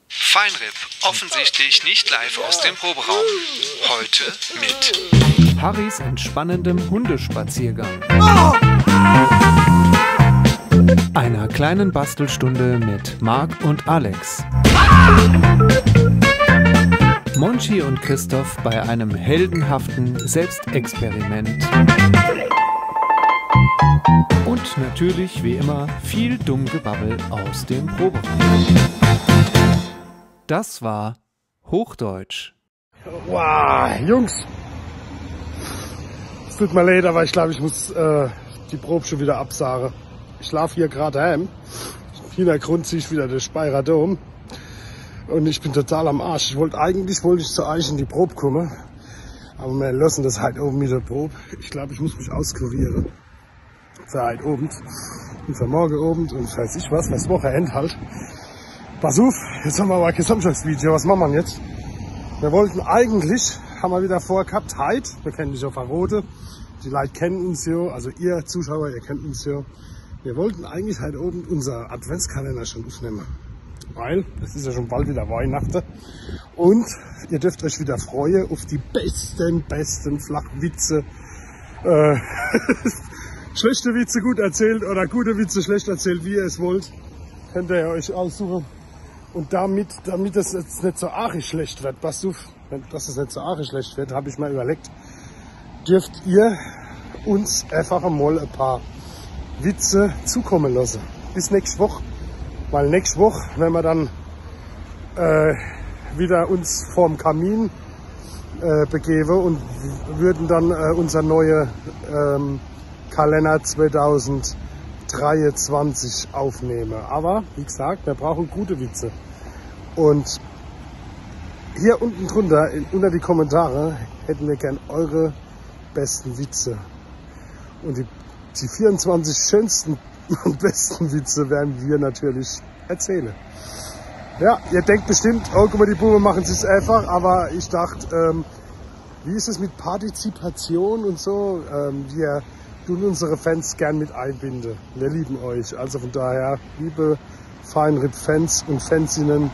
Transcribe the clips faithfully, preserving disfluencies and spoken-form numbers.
Fine R I P, offensichtlich nicht live aus dem Proberaum. Heute mit Harrys entspannendem Hundespaziergang, einer kleinen Bastelstunde mit Marc und Alex, Monchi und Christoph bei einem heldenhaften Selbstexperiment und natürlich wie immer viel Dummgebabbel aus dem Proberaum. Das war Hochdeutsch. Wow, Jungs. Es tut mir leid, aber ich glaube, ich muss äh, die Probe schon wieder absagen. Ich laufe hier gerade heim. Im Hintergrund siehst du wieder den Speyerer Dom. Und ich bin total am Arsch. Ich wollte eigentlich wollte ich zu euch in die Probe kommen. Aber wir lassen das halt oben mit der Probe. Ich glaube, ich muss mich auskurieren. Für heute Abend und für morgen Abend und weiß ich was, fürs Wochenende halt. Pass auf, jetzt haben wir aber kein Samstagsvideo. Was machen wir jetzt? Wir wollten eigentlich, haben wir wieder vorgehabt, heute, wir können dich ja verraten, die Leute kennen uns ja, also ihr Zuschauer, ihr kennt uns ja. Wir wollten eigentlich heute Abend unser Adventskalender schon aufnehmen. Weil es ist ja schon bald wieder Weihnachten. Und ihr dürft euch wieder freuen auf die besten, besten Flachwitze. Äh, schlechte Witze gut erzählt oder gute Witze schlecht erzählt, wie ihr es wollt. Könnt ihr ja euch aussuchen. Und damit, damit es jetzt nicht so arg schlecht wird, passt auf, wenn, dass es nicht so arg schlecht wird, habe ich mir überlegt, dürft ihr uns einfach mal ein paar Witze zukommen lassen. Bis nächste Woche. Weil nächste Woche, wenn wir dann äh, wieder uns vorm Kamin äh, begeben und würden dann äh, unser neuer ähm, Kalender zweitausenddreiundzwanzig aufnehmen. Aber wie gesagt, wir brauchen gute Witze. Und hier unten drunter, in, unter die Kommentare, hätten wir gern eure besten Witze. Und die, die vierundzwanzig schönsten und besten Witze werden wir natürlich erzählen. Ja, ihr denkt bestimmt, oh, guck mal, die Buben machen es sich einfach, aber ich dachte, ähm, wie ist es mit Partizipation und so? Ähm, wir tun unsere Fans gern mit einbinden. Wir lieben euch. Also von daher, liebe Fine R I P Fans und Fansinnen,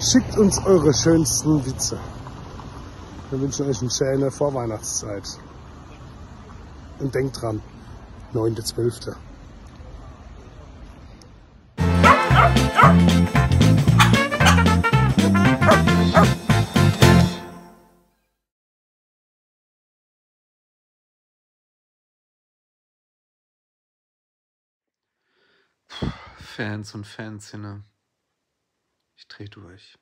schickt uns eure schönsten Witze. Wir wünschen euch eine schöne Vorweihnachtszeit. Und denkt dran, neunter zwölfter. Fans und Fansinnen, ich dreh durch.